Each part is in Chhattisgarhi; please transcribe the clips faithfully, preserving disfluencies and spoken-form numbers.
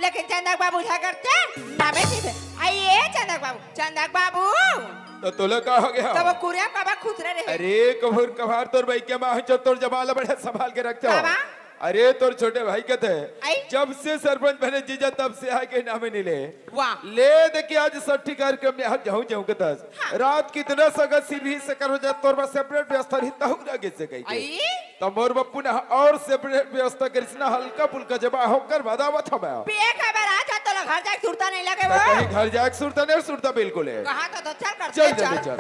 लेकिन चंदक बाबू झगड़ते, नामे सीधे। आइए चंदक बाबू, चंदक बाबू। तो तोला का हो गया? तो वो कुरिया काबर खुसरे रहे? अरे, कभू कभार तोर बइके माँ जो तोर जमाला बढ़िया संभाल के रखते हो। काबर? अरे, तोर छोटे भाई कथे, आई? जब से सरपंच बने जीजा, तब से आके नामे नहीं ले। वाह। ले दे के आज सट्ठी कार्यक्रम में आज जाऊं, जाऊं के तस। हाँ। रात कितना सगा सिरही से करो जा, तोर बस separate व्यवस्था रही, तहु ना गिर से कही के। आई? त मोर बप्पू ने और separate व्यवस्था करिस ना, हल्का फुल्का जब होकर बतावत हवं मैं। पिए के बेरा आज तोला घर जाए के सुरता नहीं लगे त वो। कहीं घर जाए के सुरता नहीं, सुरता बिल्कुल है। कहा तो, तो चल कर चल दे, जल्दी चल। चल।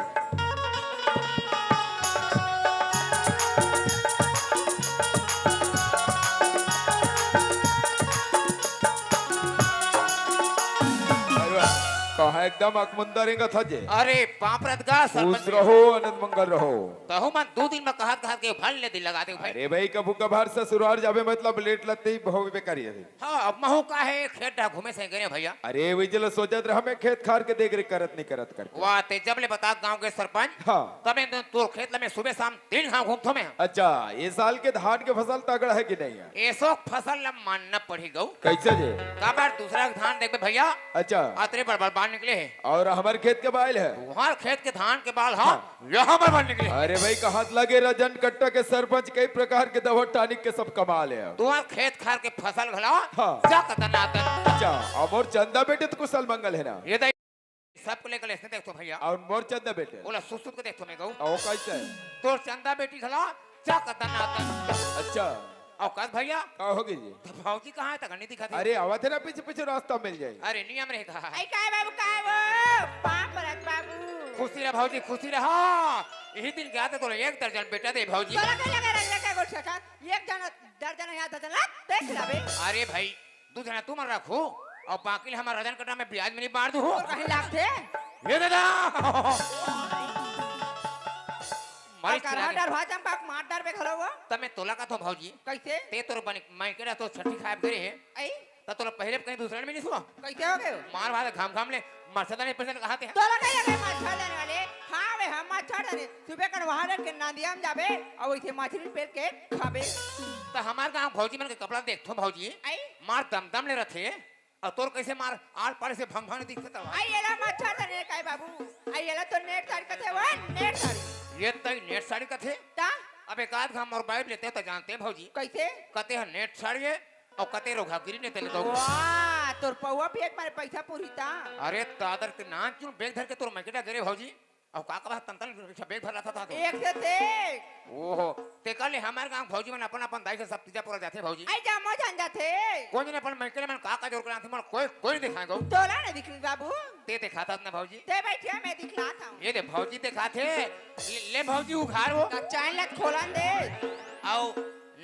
अरे वाह, कहा एकदम अकमुंदा रेंगा था जे। अरे बाप रे, गा सरपंच खुश रहो, आनंद मंगल रहो। तहु मन दू दिन में कहत कहत के भल ले दिल लगा दे भाई। अरे भाई, कभू कभार ससुराल जाबे मतलब लेट लगते ही बहुत बेकारी है। हाँ, अब महू का है, खेत डा घूमे से गए भैया। अरे वही जला सोचत रहा मैं खेत खार के देख रेख करत नहीं करत करके। वाह, ते जब ले बता गांव के सरपंच। हाँ। तब मैं तोर खेत ला मैं सुबह शाम तीन घाव घूमथो मैं। अच्छा, ये साल के धान के फसल तगड़ा है कि नहीं है? एसो फसल ला मानना पड़ी गऊ। कैसे जे? काबर दूसरा के धान देखबे भैया। अच्छा। अतरे बड़ बड़ बाल निकले है। और हमारे खेत के बाल है? तुम्हार खेत के धान के बाल, हाँ। हाँ। यहाँ पर बन निकले। अरे भाई, कहत लगे रजन कट्टा के सरपंच कई प्रकार के दवा टॉनिक के सब कमाल है। तुम्हार खेत खार के फसल घला हाँ। चक दनादन। अच्छा, और मोर चंदा बेटी तो कुशल मंगल है ना? ये दे, सबको लेकर इसने देखो भैया। और मोर चंदा बेटी? बोला सुसुत को देखो मैं कहूँ। ओ कैसे? तोर चंदा बेटी घला चक दनादन। अच्छा। अउ कस भैया? का हो गई जी? तो भौजी कहाँ है? तक नहीं दिखा थे। अरे, आवत है ना, पीछे पीछे रास्ता मिल जाए। अरे, नियम रहे कहा। आई काय बाबू, काय वो? पाँव परत बाबू। खुशी रह भौजी, खुशी रह। यही दिन गया था तोला एक दर्जन बेटा दे भौजी। तोला के लगे रंग लेके गोठ सका। एक जन दर्जन या दर्जन ला, देख लाबे। अरे भाई, दू जना तुमन रखो, अउ बाकी ले हमर रजन कटा में ब्याज में नहीं बांट दू हो। और कहीं लागथे? ये दादा। मरी और करहा चिल्ला के। डरवा चंपा के मार डरबे घलो वो। तब मैं तोला का तो भौजी। कैसे? ते तोर बनी, मैं के रहा तो छठी खाए करे है। आई? त तोला पहले कहीं दूसरा में नहीं सुना। कैसे हो गए? मार भात घाम घाम ले, मरसदा नहीं पैसा कहा थे। तोला कहीं लगे मच्छर जाने वाले? हाँ वे, हम मच्छर जाने। सुबह कर वहाँ रख के नदिया में जाबे, और वैसे मछली पेल के खाबे। त हमार गाँव भौजी मन के कपड़ा देख थो भौजी। आई? मार दम दम ले रथे। अउ तोर कैसे मार आर पार से भंग भंग दिखत हवय? आई एला मच्छर धरे काय बाबू? आई एला तो नेट साड़ी कथे वो, नेट साड़ी। ये तई नेट साड़ी कथे? ता? अब एक आध घाम मोर बाइब लेते त जानते भौजी। कैसे? कते ह नेट साड़ी है अउ कते रोघागिरी ने तेले दो। वाह, तोर पौवा भी एक मारे पैसा पूरी ता। अरे दादर के नान चुन बैग धर के तोर मकेटा गिरे भौजी। अउ का का तन तन सब बैग भर रहा था तो। एक से थे। ओहो, ते कल हमारे गांव भौजी मन अपन अपन दाई से सब तीजा पोरा जाथे भौजी। आई जामो जान जाथे। कोन जन अपन मइके मन का का जोर कर आथे, मन कोई, कोई नहीं दिखाए गो। तोला नहीं दिखली बाबू। ते दिखाता ना भौजी। ते बैठिया मैं दिखला था। ये दे भौजी दिखाथे। ले, ले भौजी उघार वो। का चैन लग खोलन दे। अउ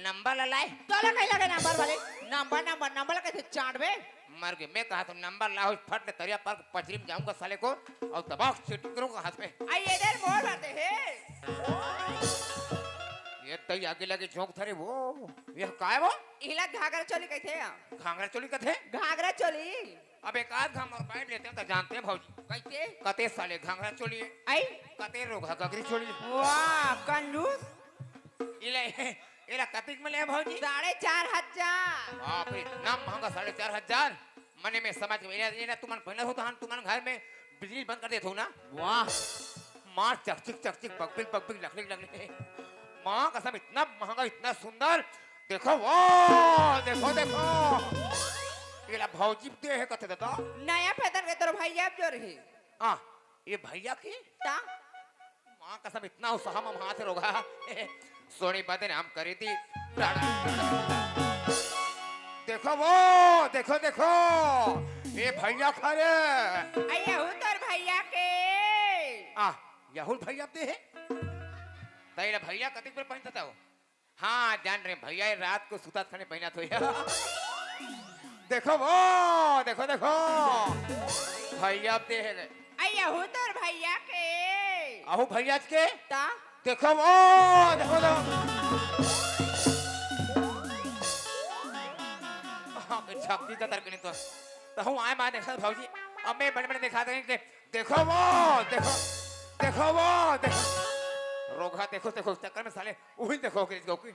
नंबर ला लाए। तोला कहीं लगे नंबर वाले। नंबर, नंबर, नंबर ला कैसे चांटबे? मर गए। मैं कहा तो नंबर लाओ, फट ले तरिया पर पचरी में जाऊंगा साले को और दबा के सेटिंग करूंगा हाथ में। आई इधर मोर भर दे हे। ये तई आगे लगे झोंक धरे वो। ये काय वो? इला घाघरा चोली कहते हैं। घाघरा चोली कहते? घाघरा चोली। अब एक आध घाम और बाइब लेते हैं तो जानते हैं भौजी। कैसे? कते साले घाघरा चोली। आई? कते रोघा गगरी चोली। वाह, कंजूस। इला, इला कतिक में ले भौजी? साढ़े चार हजार। बाप रे, इतना महंगा साढ़े चार हजार? मने में समझ में, इला, इला तुमन पहनत हो तहन तुमन घर में बिजली बंद कर देत हो ना? वाह। मार चकचिक चकचिक बकबिक बकबिक लकलिक लकलिक। माँ कसम इतना महंगा इतना सुंदर। देखो वो, देखो देखो। इला भौजी दे हे कथे दादा। नया पैदल के तोर भाई अब जोर हे। हाँ, ये भैया की? ता? माँ कसम इतना उत्साह में हाथ रोगा। सोनी बदनाम करी थी। देखो वो, देखो, देखो, ये भैया खरे। अय्या हूँ तोर भैया के। आ, यहू भैया ते है। तैला भैया कतिक बेर पहनता था वो? हाँ, जान रहे भैया, ये रात को सुता खाने पहना तो यार। देखो वो, देखो, देखो, भैया ते है। अय्या हूँ तोर भैया के। आहू भैया के? ता? देखो वो, देखो, देखो। हाँ, के छक्की का तरकनी तो। तो हूँ आए माँ देखा भौजी। अब मैं बड़े बड़े दिखा देंगे कि देखो वो, देखो, देखो वो, देखो। रोगा देखो, देखो, चक्कर में साले, वही देखो कि इसको की।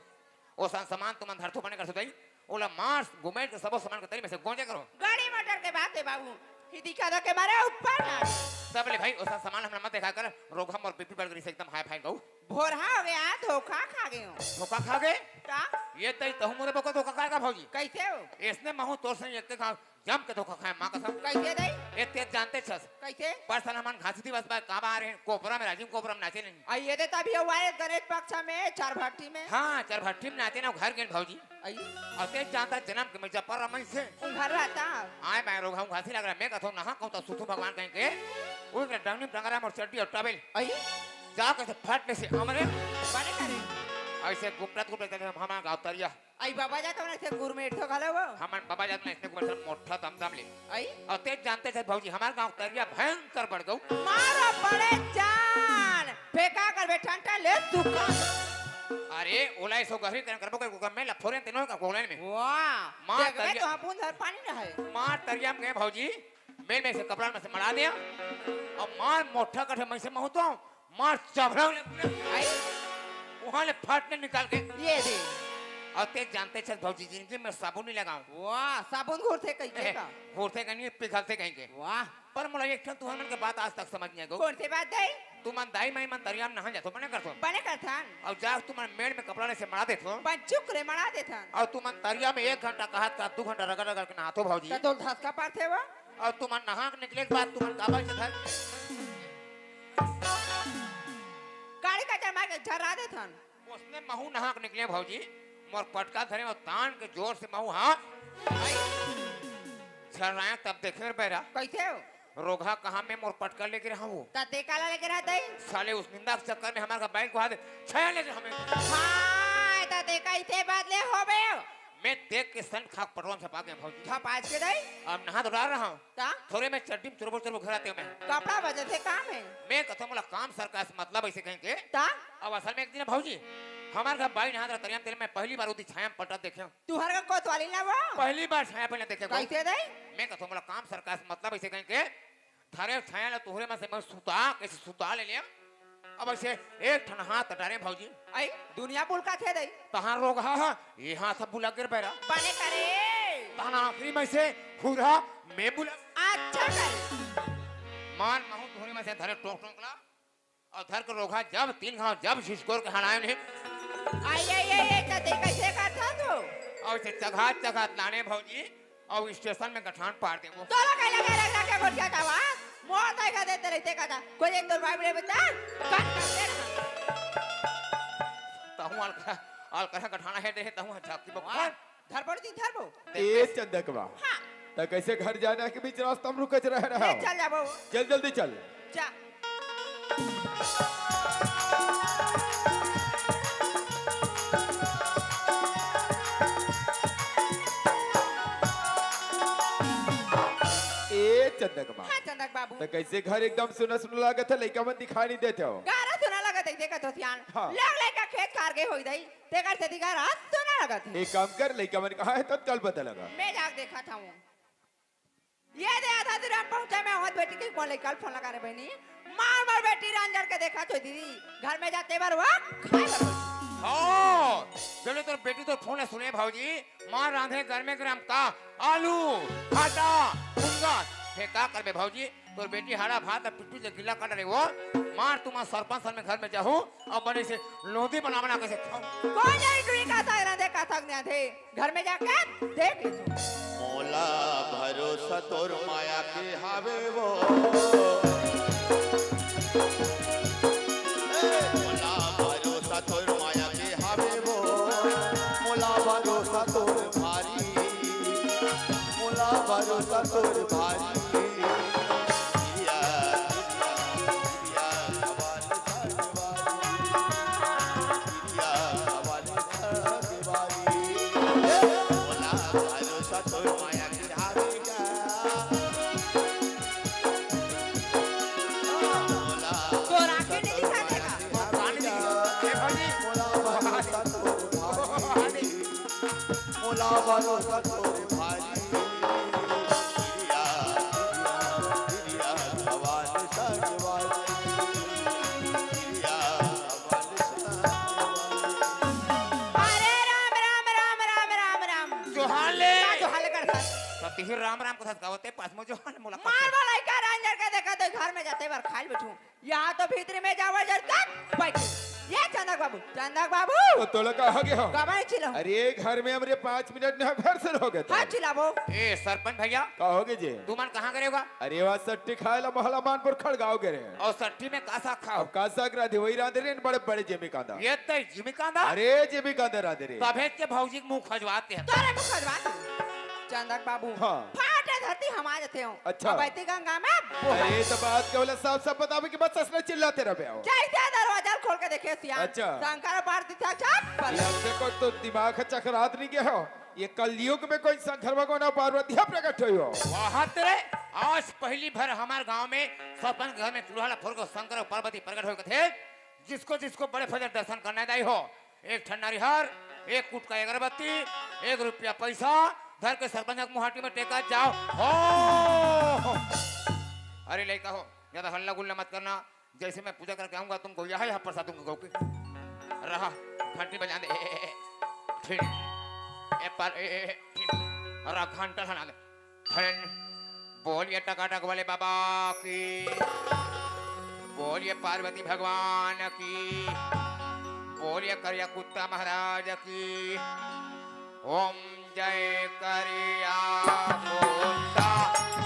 ओ सन सामान तुमन धरथो बने कर सुधाई। ओला मार, घुमेट के सबो सामान के तरी में से गोंजे करो। गाड़ी मोटर के बात हे बाबू, कि दिखा दो के मारे ऊपर ना। सब ले भाई, ओसन सामान हमला मत देखा कर, रोगहा मोर बीपी बढ़ गई से एकदम हाई फाई गऊ। भोरहा हो गया, धोखा खा गए हो। धोखा खा गए? का? ये तई तहु मोरे बको धोखा खाएगा भौजी। कैसे हो? इसने महू तोर से एक के खा, जम के धोखा खाए, माँ कसम। कैसे दई? ए, तेज जानते छस। कैसे? पर साल हमन घासी दिवस बा, का बा रहे, कोपरा में, राजिम कोपरा में नाचे नहीं। आ, ये दे तभी हुआ है गणेश पक्ष में, चार भट्टी में। हाँ, चार भट्टी में नाचे ना, घर गेन भौजी। आई? और तेज जानता जन्म के मैं जब पर रमन से। घर रहता। आए मैं रोगहा घासी लग रहा, मैं कथो नहा कहूँ तो सुथु भगवान कहीं के। उनके डंगनी डंगरा मोर चड्डी और टॉवेल। आई? जा के से फट में से हमरे। बने करे। ऐसे गुपटत गुपटत हम, हमारा गाँव तरिया। आई बाबा जात होना से गुरमेट तो घलो वो। हमन बाबा जात में इसने गुरमेट मोठा दमदम ले। आई? और तेज जानते थे भौजी, हमार गाँव तरिया भयंकर बढ़ गऊ। मारो बड़े जान, फेंका कर बे ठंडा ले सुखा। अरे, ओला ऐसो गहरी करन करबो के गुगम में लफोरे तेनो का गोलन में। वाह, मार देख बे तरिया। तो हम बूंद भर पानी न है। मार तरिया में गए भौजी, मेल में से कपड़ा में से मड़ा दिया। और मार मोठा कठे में से महू तो मार चभरंग ले पूरे। आई? वहाँ ले फट ने निकाल के। ये दे। और तेज जानते छस भौजी, जिंदगी में साबुन नहीं लगाऊं। वाह, साबुन घोरथे कहीं के ए, का? घोरथे कहीं के, पिघलथे कहीं के। वाह। पर मोला एक ठन तुहर मन के बात आज तक समझ नहीं आगो। कौन से बात दई? तुमन दाई माई मन तरिया में नहा जाथो, बने करथो। बने करथन। और जा तुमन मेड़ में कपड़ा ले से मड़ा देथो। बन चुक रे, मड़ा देथन। और तुमन तरिया में एक घंटा कहत का दू घंटा रगड़ रगड़ के नहाथो भौजी। तो तोल धसका पाथे वो? और तुमन नहा के निकले के बाद तुमन काबर से घर गाड़ी का जमा के झर्रा देथन। उसने महू नहा के निकले भौजी, मोर पटका धरे और तान के जोर से महू हाँ। आई? झर्राया तब देखे रे बैरा। कैसे हो? रोगहा कहाँ में मोर पटका लेके रहा वो। त ते काला लेके रहत है? साले उस निंदा के चक्कर में हमार का बैल को हाथ छाया लेके हमें। हाँ, त ते कैसे बदले हो बे? मैं देख के सन खाक पटवा में छपा गया भौजी। छपाच के दई? अब नहा तो डाल रहा हूँ। ता? थोड़े में चड्डी में चुरबुर चुरबुर घर आते हूँ मैं। कपड़ा बदलथे काम है। मैं कथो मोला काम सरकार से मतलब ऐसे कहीं के। ता? अब असल में एक दिन भौजी, हमार घर बाई नहा तरिया में तेल में पहली बार उदी छाया में पटत देखे हूँ। तुहर का कोतवाली ना वो? पहली बार छाया पहले देखे को। कैसे दई? मैं कथो मोला काम सरकार से मतलब ऐसे कहीं के। धरे छाया ला तुहरे में से मैं सुता, कैसे सुता ले लिया। अब ऐसे एक ठन हाथ डारे भौजी। आई, दुनिया बुलका थे दई। तहां रोगहा हा, ये हाथ सब बुला गिर बैरा। बने करे। तहां आखिरी में से हुरा में बुला। अच्छा करे। मान महू तुहरे में से धरे टोक टोक ला। और धर के रोगहा जब तीन घाव जब झिझकोर के हलाए नहीं। आई, आई, आई, आई, त ते कैसे करता तू? और से चघात चघात लाने भौजी। और स्टेशन में गठान पार देबो। तोला कहे लगे रख रख के गोठिया का आवाज, मोर दाई का देते रहते का था। कोई एक दो बाइबल बता, कान कान दे रहा। तहूं अलकरा, अलकरा गठाना है दे, तहूं झाकी बक। वाह, धरबो नी धरबो। ए चंदकवा। हाँ। त कैसे घर जाना के बीच रास्ता में रुकच रह रहा ले हो? चल जाबो। चल जल्दी चल। जा। ए चंदक माँ। हाँ, चंदक बाबू। त कैसे घर एकदम सुना सुना लागत है, लइका मन दिखाई नहीं देते हो? गारा सुना लागत है, देखत हो सियान। हाँ। लोग लइका खेत खार गए होई दई, तेकर सेती गारा सुना लागत है। एक काम कर, लइका मन कहाँ है, तत्काल पता लगा। मैं जाके देखत हूँ। ये दे आधा दूर हम पहुंचे, मैं आवत बेटी के मोर लइका ल फोन लगा रे बहनी। मार मार बेटी रांझर के देखा तो दीदी, घर में जाते बार वो खाए बर। हाँ, जब ले तोर बेटी तोर फोन सुने भौजी, मार रांधे गरमे गरम का आलू, भाटा, भुंगा, फेर का करबे भौजी? तोर बेटी हाड़ा भात पिटपिट ले गिला कर डरे वो, मार तुम सरपंच सर में घर में जाहू, अब बने से लोधी बना बना के से खाओ। कोई नहीं, तू ही का था रांधे का था थे। घर में जाके देख लीजिए। मोला भरोसा तोर माया के हावे वो। ए, मोला भरोसा तोर माया के हावे वो। मोला भरोसा तोर भारी। मोला भरोसा तोर भारी। या, या, या, अरे राम, राम, राम, राम, राम, राम। जो तिही राम राम कथस गावते पास में जो हन मोला मार कथे। वाला का रांझर के देखा तो घर में जाते बार खाइल बैठू। यहाँ तो भीतरी में जावर जर के बैठ। ये चंदक बाबू, चंदक बाबू। तो तोला का हो गया हो? कमाई चिलो। अरे घर में हमरे पाँच मिनट में फिर से हो गए थे। हाँ चिलाबो। ए सरपंच भैया। का हो गए जी? तुमन कहाँ करे होगा? अरे वहाँ सट्टी खाए ला मोहला मानपुर खड़गांव करे। और सट्टी में का साग खाओ? अब का साग रांधे वही रांधे रे बड़े बड़े जेमी कांदा। ये तय जिमी कांदा? अरे जेमी कांदा रांधे रे। तभे के भौजी के मुंह खजवाते हैं। तोरे मुंह खजवाते हैं। चंदक बाबू। हाँ। फाटे धरती हम आ जाते हो। अच्छा। अब ऐती गंगा में बोहा। अरे तो बात के बोला साफ साफ बतावे कि बस असने चिल्लाते रहे हो। जैसे दरवाजा खोल के देखे सियान। अच्छा। शंकर पार्वती था छत पर। ये अब देखो तो दिमाग चकरात नहीं गया हो। ये कलयुग में कोई शंकर भगवान और पार्वती है प्रकट हुई हो। वाह तेरे, आज पहली बार हमारे गांव में सरपंच घर में चूल्हा ला फोड़ के शंकर और पार्वती प्रकट हुई थे। जिसको जिसको बड़े फजर दर्शन करना दाई हो, एक ठन नारिहर, एक कुटका अगरबत्ती, एक रुपया पैसा धर के सरपंच के मुहाटी में टेका जाओ। हो, हो। अरे लइका हो, ज्यादा हल्ला गुल्ला मत करना। जैसे मैं पूजा करके आऊंगा, तुमको यहाँ, यहाँ प्रसाद दूंगा गौ के। रहा, घंटी बजा दे। ए, ए, ए, ठीक। ए, पर, ए, ए, ए, ठीक। और घंटा सुना दे। धन। बोलिए टकाटक वाले बाबा की। बोलिए पार्वती भगवान की। बोलिए करिया कुत्ता महाराज की। ओम जय करिया कुत्ता,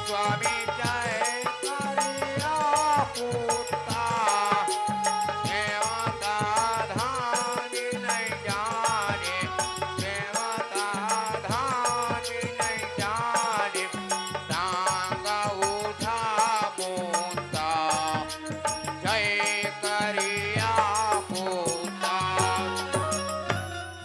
स्वामी जय करिया कुत्ता। देवता धानी नहीं जाने, देवता धानी नहीं जाने, टांग उठा मुत्ता, जय करिया कुत्ता।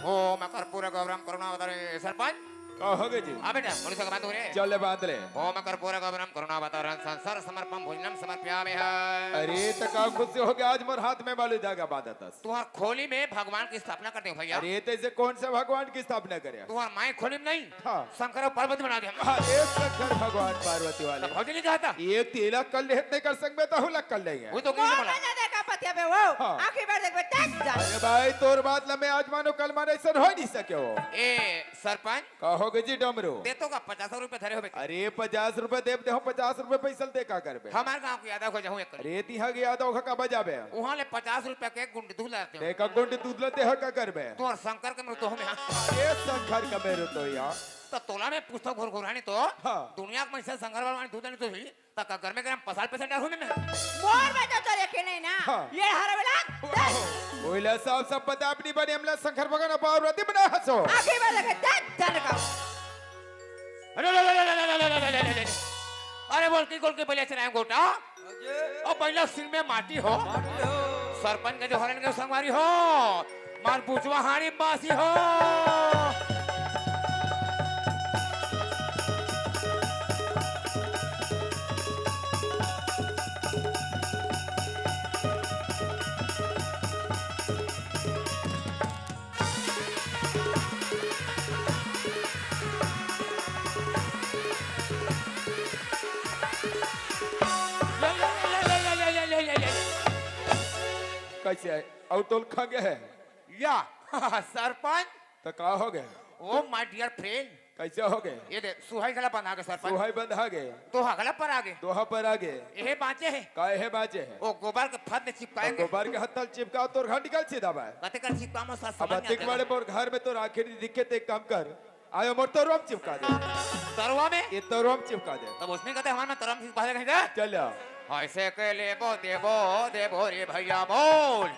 ओम कर्पूर गौरम करुणावतारे सरपंच। का हो गए जी? हाँ बेटा, बोलो सर, बांध हो रे। चल ले, बांध ले। ओम कर्पूर गौरम करुणावतारम संसार समर्पम भोजनम समर्पयामि है। अरे, त का खुशी हो गया, आज मोर हाथ में बालू धागा बांधत हस। तुम्हार खोली में भगवान की स्थापना करते हो भैया। अरे, तैसे कौन सा भगवान की स्थापना करे? तुम्हार माई खोली में नहीं, हाँ। शंकर और पार्वती बना दे हम। अरे, शंकर भगवान पार्वती वाले। तो भौजी नहीं कहता? एक तेला कर ले, नहीं कर सकबे, तो हुलक कर लेंगे। वो तो कहीं से बोला। देखा पतिया पे वो, हाँ। आखिरी बार देख बे, देख जा। अरे भाई, तोर बात ला मैं आज मानो कल मानो, ऐसा हो नहीं सके हो। ए, सरपंच, का हो गए जी डमरू? दे तो का पचास रुपए धरे हो बेटा। अरे पचास रुपए देब देहो, पचास रुपए पैसा दे का करबे? हमार गांव के यादव हो जाऊं एक करी। अरे तिहा के यादव का कब जाबे? वहां ले पचास रुपए के गुंड दूध लाते हो। देखा गुंड दूध लाते हो का करबे? तोर शंकर के मृत्यु हो में। अरे शंकर का मेरे तो यार। तो तोला में पूछता घुरघुरानी तो। हाँ। दुनिया में से शंकर भगवान दूध नहीं तो ही। तक गरमे गरम पसाल पे से डर हूँ मैं। मोर में तो तोरे के नहीं ना। हाँ। ये हर वाला। ओइला सब सब पता अपनी बनी हमला शंकर भगवान पार्वती बना हंसो। आगे वाला के देख जाने का। अरे, अरे, अरे, अरे, अरे, अरे, अरे, अरे, अरे। अरे, बोल की, बोल की, पहले चलाएं गोटा। अजय। और पहला सिर में माटी हो। माटी हो। सरपंच के जो हरन के संगवारी हो। मार बुझवा हारी बासी हो। कैसे है? और तोल खंगे है? या, सरपंच। तो का हो गए? ओ my dear friend। कैसे हो गए? ये दे, सुहाई गला बंधा के सरपंच। सुहाई बंधा गए। दोहा गला पर आगे। दोहा पर आगे। यह बाँचे है। का यह बाँचे है? वो गोबर के फत ले चिपकाएंगे। गोबर के हत्थल चिपकाओ, तोर घर निकल सीधा बा। कते कर चिपका मो सास अब समझ नहीं अतिक आता। बड़े मोर घर में तोर आखिरी दिखे ते काम कर। आयो मोर तोरवा में चिपका दे। तरवा में? ये तोरवा में चिपका दे। तब उसने कहते हमारे में तरवा में चिपका दे कहीं से? चल जाओ। ऐसे के लेबो देबो देबो रे भैया बोल।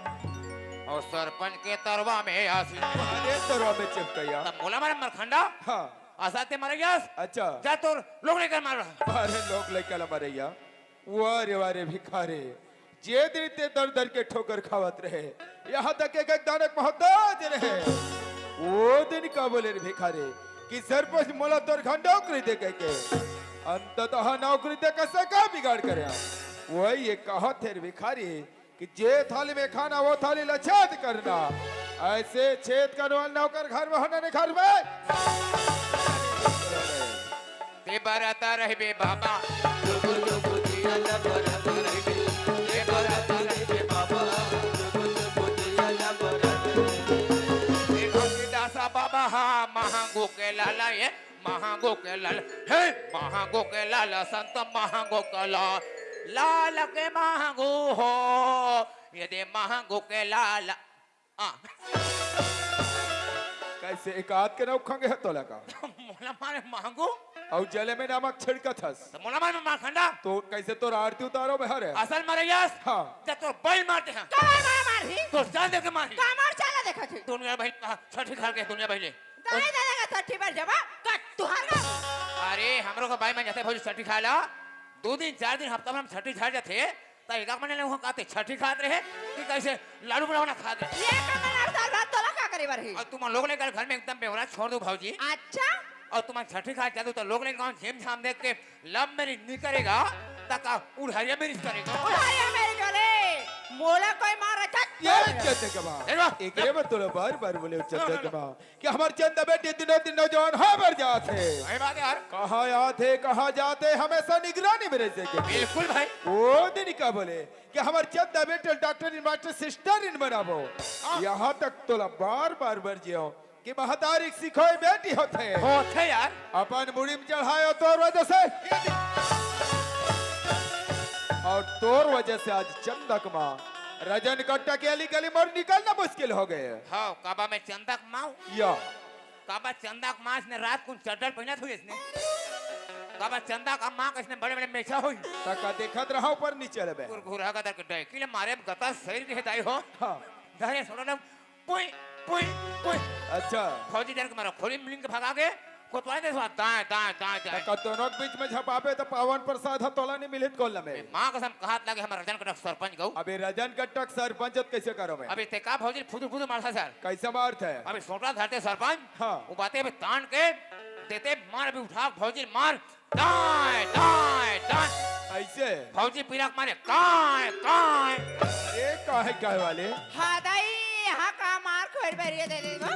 और सरपंच के तरवा में आसी। अरे तोरवा में चिपकैया। तब मोला मारे मरखंडा। हाँ। आसा ते मरे गया। अच्छा। जा तोर लोग लेकर मार रहा। अरे लोग लेकर मरे गया। वाह रे, वाह रे भिखारी, जे दिन ते दर दर के ठोकर खावत रहे, यहाँ तक एक एक दानक मोहताज रहे। वो दिन का बोले रे भिखारी कि सरपंच मोला तोर घर नौकरी दे के, के। अंततः नौकरी दे के से का बिगाड़ करे? वही ये कहा थे रे भिखारी कि जे थाली में खाना वो थाली ला छेद करना, ऐसे छेद करने वाले नौकर घर में होना नहीं घर में। ते बरत रहिबे बाबा। जुगु जुगु जिया ल बरत रहिबे। ते बरत रहिबे बाबा। जुगु जुगु जिया ल बरत रहिबे। ए घसीदासा बाबा हा महंगू के लाला ये। महागो के लाल, हे महागो के लाल, संत महागो के लाल, लाल के महागो हो, ये दे महागो के लाल। आ। कैसे एक आध के नौ खंगे है तोला का? मोला मारे महागो। अउ जले में नमक छिड़कत हस। तो मोला मारे माखंडा। तो कैसे तोर आरती उतारो में हरे? असल मारे यस। हाँ। जब तोर बैल मारते हैं। कमर मार मारही। तो जान दे के मारही। कमर चाला देखत ही। दुनिया भाई, हाँ, छठी खाल के दुनिया भाई ले। दाई दादा का छठी बार जबा, कट तुहार का। अरे, हमरो का बाई मन जाथे भौजी छठी खाए ला। दो दिन, चार दिन, हफ्ता भर में छठी झाड़ जाथे। त एका मने ले उहाँ काते छठी खात रहे कि कैसे लाडू बनावना खात रहे। ये का मने साल भर तोला का करे बर ही? अउ तुमन लोग ले कल घर में एकदम बेवरा छोड़ दो भौजी। अच्छा? अउ तुमन छठी खात जादू त लोग ले गाँव झेम झाम देख के लव मैरिज नहीं करेगा, त का उधारिया मैरिज करेगा? उधारिया मैरिज करे, मोला कोई मार रखा। ये चंदे के माँ। ए वाह। एकरे बर तोला बार बार बोले चंदे के माँ। कि हमर चंदा बेटी दिनों दिन नौजवान होय बर जात हे। सही बात है यार। कहाँ आत हे, कहाँ जात हे, हमेशा निगरानी में रह सके। बिल्कुल भाई। वो दिन का बोले कि हमर चंदा बेटी doctor in, master sister in बनाबो। हाँ। यहाँ तक तोला बार बार बर जियो कि महतारी सिखोय बेटी होथे। होथे यार। अपन मुड़ी में चढ़ायो तोर वजह से। और तोर वजह से आज चंदा के माँ रजन कट्टा के अली गली मोर निकलना मुश्किल हो गए। हाँ, काबा में चंदा के माँ। या। काबा चंदा के माँ इसने रात को चड्डल पहनत हुई इसने। काबा चंदा का माँ का इसने बड़े बड़े मेछा हुई। तका देखत रहा ऊपर नीचे लेबे। गुरगुरा का दर के डैकी ले मारे में गता सैर के दाई हो। हाँ। धरे सोना ने पुई, पुई, पुई। अच्छा। फौजी जन के मारा खोली मिलिंग के भगा के कोतवाल दे स्वाद दाएं, दाएं, दाएं, दाएं। तका दोनों के बीच में झपाबे तो पावन प्रसाद ह तोला नहीं मिलित कोल में। माँ कसम कहत लगे हमर रजन कटक सरपंच गऊ। अबे रजन कटक सरपंच त कैसे करो मैं? अबे ते का भौजी फुदू फुदू मारता सर। कैसे मारत है? अबे सोटा धरते सरपंच। हाँ। वो बातें अबे तान के देते मार अभी उठा भौजी मार। दाएं, दाएं, दाएं। ऐसे? भौजी पीला के मारे काय, काय। अरे काय, काय वाले? हाँ दाई, यहाँ का मार खोर बेरिए दे दे गो।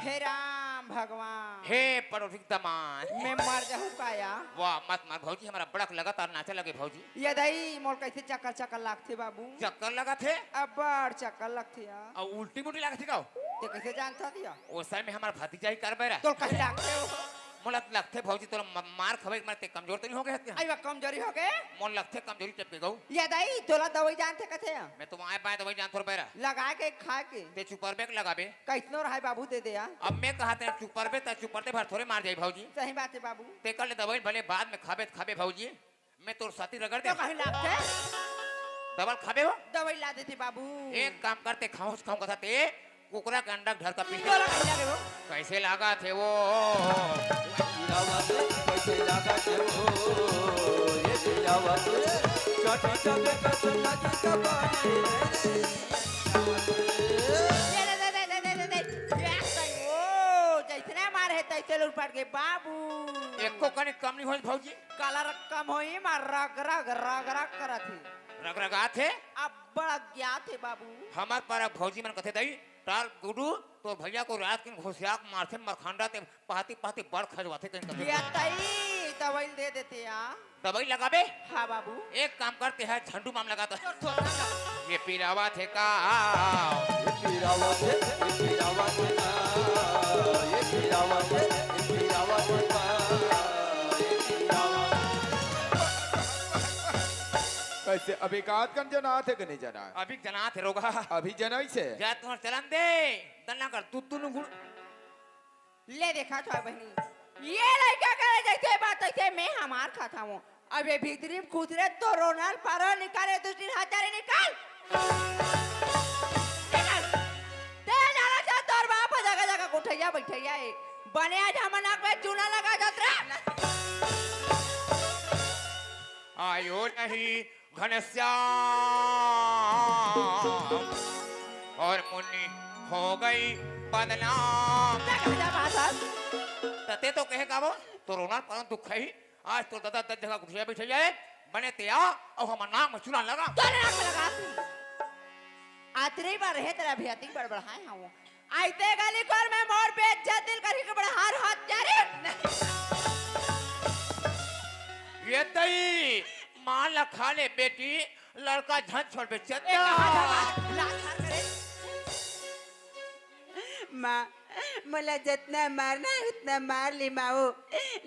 हे राम भगवान। हे पड़ोसी दमाद। मैं मर जाहूँ का या? वाह, मत मर भौजी, हमारा बड़क लगातार नाचे लगे भौजी। ये दाई, मोर कैसे चक्कर चक्कर लागथे बाबू? चक्कर लगत हे? अब्बड़ चक्कर लगथे या। अउ उल्टी मुल्टी लागत हे का? ते कैसे जानत हस या? ओ समय में हमार भतीजा ही कर बेरा। तोर कहीं लागथे हो? मोला लगथे भौजी तोला म-, मार खवे के मारे ते कमजोर तो नहीं हो गए हस क्या? अइवा कमजोरी हो गए? मोला लगथे कमजोरी टपके गऊ। ये दाई, तोला दवाई जानथे कथे या? मैं तो आए बाएं दवाई जानथों बेरा। लगा के खा के। ते चुपरबे के लगाबे। कैसनो रहाय बाबू दे दे या। अब मैं कहा ते चुपरबे त चुपरते भर थोड़े मार जाई भौजी। सही बात है बाबू। ते कर ले दवाई भले बाद में खाबे त खाबे भौजी। मैं तोर साथी रगड़ दे। तो कहीं लागथे? दवा ल खाबे हो? दवाई ला देते बाबू। एक काम करते, खाऊं, खाऊं कथा ते कुकरा के अंडा के ढरका पी। तोला कहीं लागे हो? कैसे लागत हे वो? गिरावत, कैसे लागत हे वो? ये गिरावत, चटी चपे कसम लगी कबाड़ी। ये दे, दे, दे। ये कहीं वो, जैसने मारे हे, तैसे लुटपट के बाबू। एको कनी कम नहीं होई भौजी। काला रकम होई मा रग रग रग रग करत हे। रगरगात हे? अब्बड़ अज्ञात हे बाबू। हमर पर भौजी मन कथे दई, टाल गुडू, तोर भैया को रात के घुसिया के मारथे मरखंडा ते पहाती पहाती बड़ खजवाथे कहीं कथे। ये तई दवाई दे देते या। दवाई लगाबे? हाँ बाबू। एक काम करते हैं, झंडू माम लगाता। तोर थोड़ा ना। ये पिरावत हे का? ये पिरावत हे, ये पिरावत हे का? ये पिरावत हे, ये पिरावत हे का? ये पिरावत कैसे अभी कात कन जनात हे कि नहीं जनात? अभी जनात हे रोगा। अभी जनाइस हे? जा तुम्हार चलन दे। दन्ना कर तू, तू नुगुड़। ले देखा था बहनी, ये लइका करे जैसे बात तैसे मैं हमार खाता हूँ। अब ये भीतरी में खुसरे तो रोनल पारो निकाले, दूसरी हजारे निकाल। निकाल। ते जाना चाह तोर बाप जगह जगह उठैया बैठैया है। बने आज हमर नाक में चूना लगा जात रे। आयो नहीं घनश्याम और मुन्नी हो गई बदनाम। तते तो कहे का वो, तो रोना परन दुख है। आज तो दादा दस जगह घुसिया बैठे जाए, बने ते आ, और हमर नाक में चूना लगा। तोरे नाक में लगा। आतरी बार रहे तेरा भी अतिक बड़बड़ाए हाँ वो। आइते गली कोर में मोर बेइज्जत दिल करके बड़ा हार हाथ जा रे। ये तई माँ ला खा ले बेटी, लड़का झन छोड़ बे चंदा। ए, कहाँ झन? लात मार करे। माँ, मोला जतना मारना हे, उतना मार ले माओ,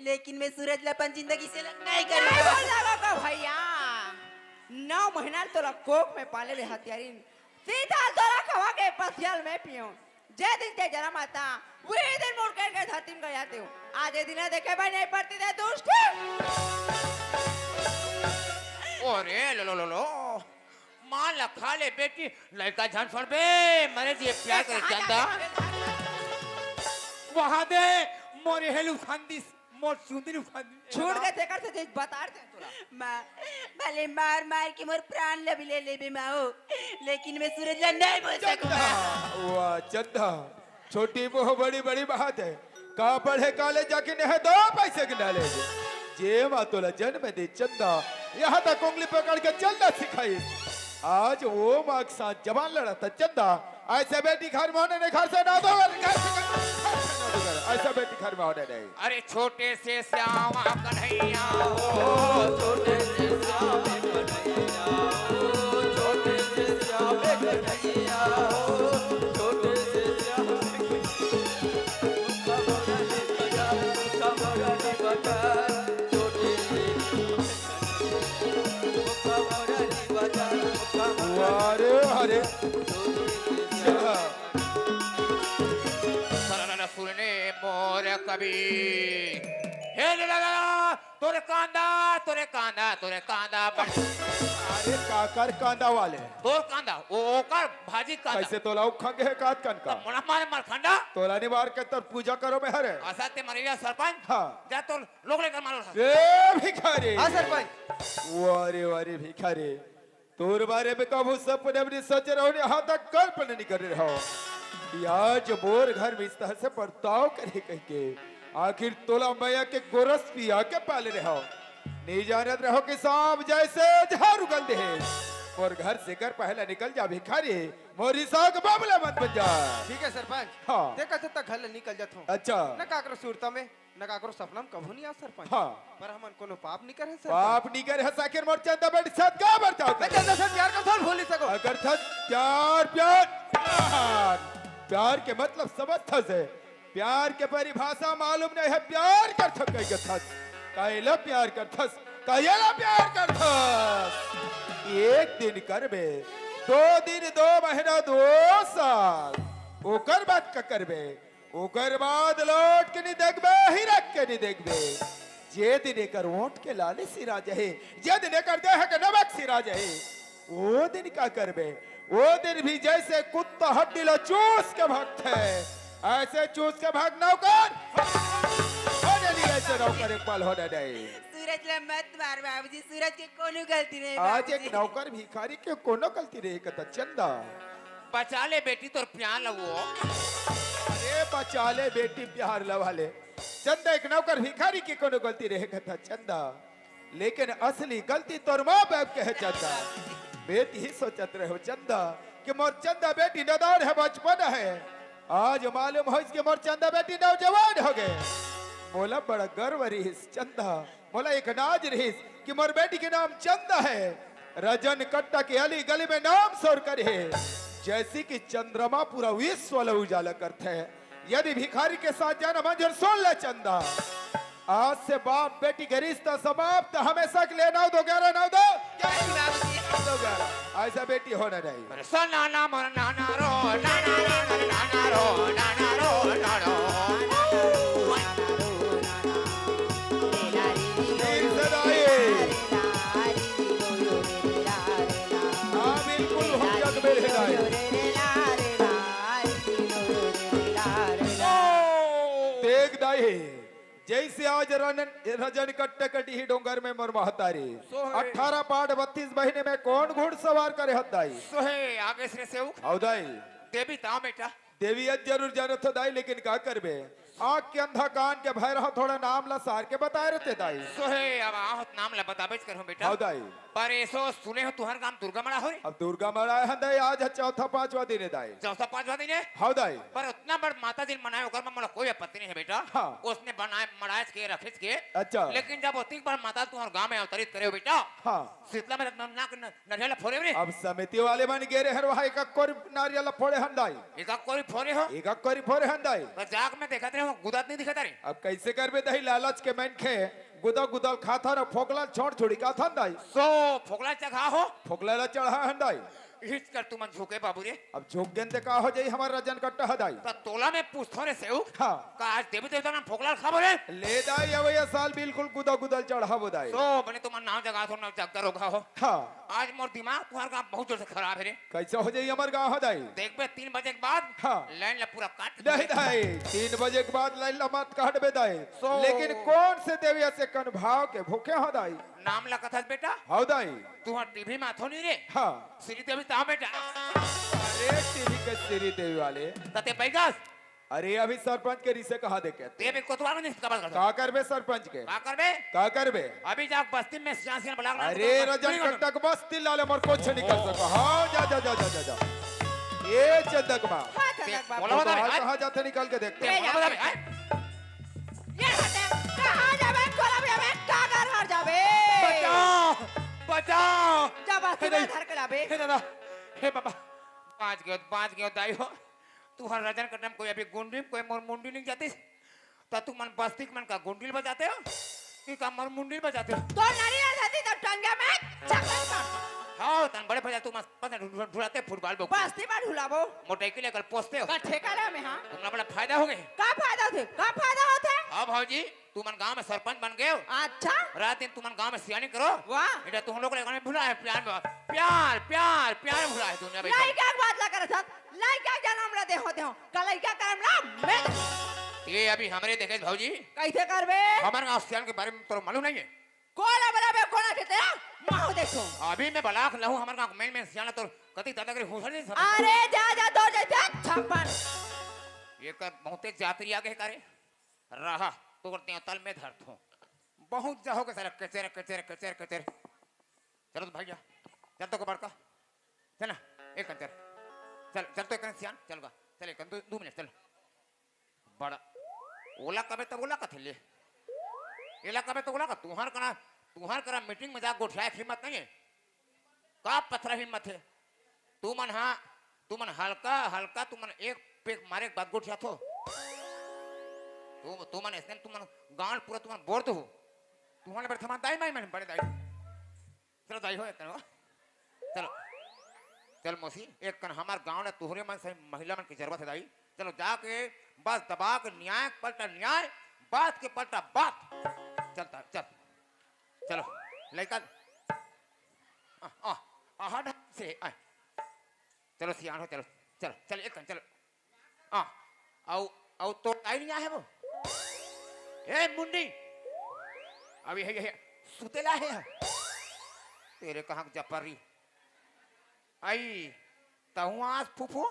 लेकिन मैं सूरज ला अपन जिंदगी से अलग नहीं करूंगा। नहीं बोल जावा का भैया, नौ महीना तोला कोख में पाले ले हत्यारिन, सीधा तोला खवा के पसियल में पियो। जे दिन ते जन्म आता, वही दिन मुड़ के धरती में गया देव। आज ये दिन देखे भाई नहीं पड़ती दे दुष्ट। अरे लो लो लो लो, मार ला खा ले बेटी, लड़का झन छोड़ बे, मरे जी प्यार करे चंदा। वहां दे मोरे हेलू खांदी, मोर सुंदरी खांदी। छूट के तेकर से देख बता दे तोला। माँ, भले मार मार के मोर प्राण ल भी ले लेबे माओ, लेकिन मैं सूरज ला नहीं बोल चंदा, सकूंगा। वाह चंदा, छोटी मुंह बड़ी बड़ी बात है। का पढ़े कॉलेज जाके नहीं दो पैसे के नॉलेज। जे माँ तोला जन्म दे चंदा, यहाँ तक उंगली पकड़ के चलना सिखाई। आज वो माँ के साथ जबान लड़ा था चंदा। ऐसे बेटी घर में होने नहीं, घर से ना दो, घर से, घर से ना दो, घर। ऐसा बेटी घर में होने नहीं। अरे छोटे से श्यामा कन्हैया हो, छोटे से श्याम कन्हैया हो, छोटे से श्याम कन्हैया हो, छोटे से श्याम कन्हैया हो। वाह रे, वाह रे। सरल सुनने मोर कवि। हे रे लाला, तोरे कांदा, तोरे कांदा, तोरे कांदा बड़- अरे काकर कांदा वाले। तोर कांदा, ओ, ओकर भाजी कांदा। कैसे तोला उखंग है कात कन का? मोला मारे मार खंडा। तोला निवार के तोर पूजा करो में हरे। असा ते मरिया सरपंच। हाँ। जा तो लोग लेकर मारो। ए भिखारी। हाँ सरपंच। वारे वारे भिखारी, तोर बारे में कभू सपने में नहीं सोचे रहो, ने यहाँ तक कल्पना नहीं करे रहो। आज मोर घर में इस तरह से बर्ताव करे कह के, आखिर तोला मैया के गोरस पिया के पाले रहो। नहीं जानत रहो कि सांप जैसे झाड़ू गल दे। मोर घर से कर पहला निकल जा भिखारी, मोर हिसाब के मामला मत बन जा। ठीक है सरपंच। हाँ। देखा तो तक घर ले निकल जात हूँ। अच्छा। न काकरो सुरता में न काकरो सपना में कभू नहीं आ सरपंच। हाँ। पर हमन कोनो पाप नहीं करे सरपंच। पाप नहीं करे हस, आखिर मोर चंदा बेटी साथ का बर जाओ? मैं चंदा से प्यार करथों, भूल नहीं सको। अगर थस प्यार, प्यार, प्यार, प्यार के मतलब समझ थस है। प्यार के परिभाषा मालूम नहीं है, प्यार कर थस कह के थस। काहेला प्यार कर थस, काहेला प्यार कर थस। एक दिन करबे, दो दिन, दो महीना, दो साल, ओकर बाद का करबे? ओकर बाद लौट के नहीं देखबे, हिरक के नहीं देखबे। जे दिन एकर ओंठ के लाली सिरा जहे, जे दिन एकर देह के नमक सिरा जहे, ओ दिन का करबे? ओ दिन भी जैसे कुत्ता हड्डी ला चूस के भागथे, ऐसे चूस के भाग नौकर। होने नहीं ऐसे नौकर एक पल होने नहीं। सूरज ला मत मार बाबूजी, सूरज के कोनो गलती नहीं आज एक बाबूजी। नौकर भिखारी के कोनो गलती रहे कता चंदा। बचा ले बेटी तोर प्यार ला वो। अरे बचा ले बेटी प्यार ला वाले। चंदा एक नौकर भिखारी के कोनो गलती रहे कता चंदा, लेकिन असली गलती तोर माँ बाप के है चंदा। बेटी ही सोचत रहे हो चंदा कि मोर चंदा बेटी नदान है, बचपन है। आज मालूम हो कि मोर चंदा बेटी नौजवान हो गए। मोला बड़ा गर्व रहिस चंदा, मोला एक नाज रहिस कि मोर बेटी के नाम चंदा है। रजन कट्टा के अली गली में नाम शोर करे है, जैसे कि चंद्रमा पूरा विश्व ला उजाला करथे। यदि भिखारी के साथ जाना मंजूर, सुन ले चंदा, आज से बाप बेटी के रिश्ता समाप्त, हमेशा के लिए नौ दो ग्यारह, नौ दो ग्यारह, नौ दो ग्यारह। ऐसा बेटी होना नहीं। अरे सा नाना मोर नाना रो, नाना रो, नाना रो, नाना रो, नाना रो। फिर से दाई। हाँ, बिल्कुल हुज्जत में है दाई। देख दाई, जैसे आज रन-, रजन कट्टे कटी ही डोंगर में मोर महतारी। सोहे। अठारह पाठ बत्तीस महीने में कौन घुड़सवार करे हत दाई? सोहे, आगे से सेवक। आओ दाई। देवी ता बेटा। देवी आज जरूर जानत हो दाई, लेकिन का करबे? आँख के अंधा कान के भैरव, थोड़ा नाम ला सार के बताए रहिते दाई। सो हे, अब आहूँ त नाम ला बताबेच करहूँ बेटा। हव दाई। पर एसो सुने हों तुँहर गाँव दुर्गा मड़ा हो रे? अब दुर्गा मड़ा हे दाई, आज हे चौथा पाँचवा दिन हे दाई। चौथा पाँचवा दिन हे? हव दाई। पर ओतना बड़ माता जी ल मनाए ओकर म मोला कोई आपत्ति नइ हे बेटा। हाँ। ओसने बनाए मड़ाएच के रखेच के। अच्छा। लेकिन जब ओतिक बड़ माता तुँहर गाँव म अवतरित करे हो बेटा। हाँ। शीतला में न-, नाक न-, नरियल ला फोरे हो रे। अब समिति वाले मन गे रहे हन, वहाँ एक कोरी नारियल ला फोरे हन दाई। एक कोरी फोरे हो? एक कोरी फोरे हन दाई। त जाके मैं देखत रहेंव, गुदा त नइ दिखत रे। अब कइसे करबे दाई, लालच के मनखे गुदा गुदा ल खाथन अउ फोकला ल छोड़ छोड़ी खाथन दाई। सो फोकला ल चघा हो? फोकला ला चढ़ा हन दाई। इहिच कर तुमन झुके बाबू रे। अब झुक गेन ते का हो जाही, हमर रजन कट्टा ह दाई। त तोला मैं पूछथों रे सेवक। हाँ। का आज देवी देवता मन फोकला ल खाबो रे? ले दाई, अवइया साल बिल्कुल गुदा गुदा ल चढ़ाबो दाई। सो बने तुमन नाव जगाथो, नाव जगदा रोगहा हो। हाँ। आज मोर दिमाग तुँहर गाँव बहुत जोर से खराब हे रे। कइसे हो जाही हमर गाँव ह दाई? देखबे तीन बजे के बाद हाँ। लाइन ला पूरा काट नहीं दाई, तीन बजे के बाद लाइन ला मत काटबे दाई। सो लेकिन कोन से देवी असे कन भाव के भूखे हो दाई? नाम ला कथस बेटा? हव दाई। तुँहर टीवी म आथो नहीं रे? हाँ। श्रीदेवी त आव बेटा। अरे टीवी के श्रीदेवी वाले। त तें बइठस? अरे अभी सरपंच के रिसे कहा देखे। तें भी कोतवाल नइ कबर कर। का करबे सरपंच के? का करबे? का करबे? अभी जाके बस्ती में सियान सियान बलाक ला, अरे बलाक ला, रजन बलाक ला। कट्टा के बस्ती ला ले, मोर कुछ निकल सको। हाँ, जा, जा। ए चंदकमा। हाँ, चंदकमा। बोला बता बे, कहाँ जाथे निकल के देखते हैं। बोला बता बे, हैं? ये हटे, कहाँ जाबे, कोला में जाबे, का घर हर जाबे? बचाओ, बचाओ। जा बस्ती में धर के लाबे। हे दादा, हे बाबा, बाँच गेंव, बाँच गेंव दाई हो। तुँहर रजन कट्टा म कोई अभी गुंडी म कोई मोर मुंडी नइ जातिस, त तुमन बस्ती के मन का गुंडी ल बजाते हो कि का मोर मुंडी ल बजाते हो? तोर नरियर जातिस त टंगिया में चकन कर। हाँ, तन बड़े भैया तुमन बस ढुल-, ढुल-, ढुलाते फुटबॉल बो। बस्ती में ढुलाबो। मोटरसाइकिल लेकर पोसते हो। का ठेका ले में, हाँ? तुमला बड़ा फायदा होगे। का फायदा होथे? का फायदा होथे? हाँ भौजी, तुमन गांव में सरपंच बन गेव। अच्छा। रात दिन तुमन गांव में सियानी करो। वाह। बेटा तुम लोग लेकर भुला है प्यार में। प्यार, प्यार, प्यार भुला है दुनिया में। लइका के बात ला करत हस। लइका जनम ला देहो, देहो। का लइका करम ला मैं देहो। ये अभी हमरे देखे भौजी। कइसे करबे? हमर गांव सियान के बारे में तोर मालूम नहीं है? कोला बला बे कोला के तेरा माहो देखो। अभी मैं बलाक लहूं हमर गांव मेन मेन सियान ला तोर कति दादागिरी हो सके सब। अरे जा, जा, तोर जैसे छप्पन। ये कर बहुते जातरी आ गए का रे। रहा, तोर देवतल में धरथों। बहुत जा होगे सारा कचर, कचर, कचर, कचर। चलो तो भाई जा। चल तो को बड़का। चल ना, एक कन चल। चल, चल तो एक कन सियान, चल गा। चल एक कन, दू, दू मिनट, चल। बड़ा। ओला कबे तब ओला कथे ले। एला कबे तो ओला का, तुहर करा, तुहर करा मीटिंग में जा गोठियाए के हिम्मत नहीं है। का पथरा हिम्मत है? तुमन हाँ, तुमन हल्का, हल्का तुमन एक पेक मारे के बाद गोठियाथो। तुम, तुमन ऐसे तुमन गांड पूरा तुमन बोर दो। तुमन बड़े थमा दाई माई मन बड़े दाई। चलो दाई हो एक कन हो। चलो। चल मौसी, एक कन हमार गांव ला तुहरे मन से महिला मन की जरूरत है दाई। चलो जाके बस दबा के न्याय के पलटा न्याय, बात के पलटा बात। चलता, चल। चलो, लइका। आ, आ, आहा ढंग से, आ। चलो सियान हो, चलो। चलो, चल, एक कन, चलो। आ, अउ, अउ तो आई नहीं आए वो। ए मुंडी। अभी है, ये, सुतेला है। तेरे कहाँ जपरी। आई, तहु आज फूफू।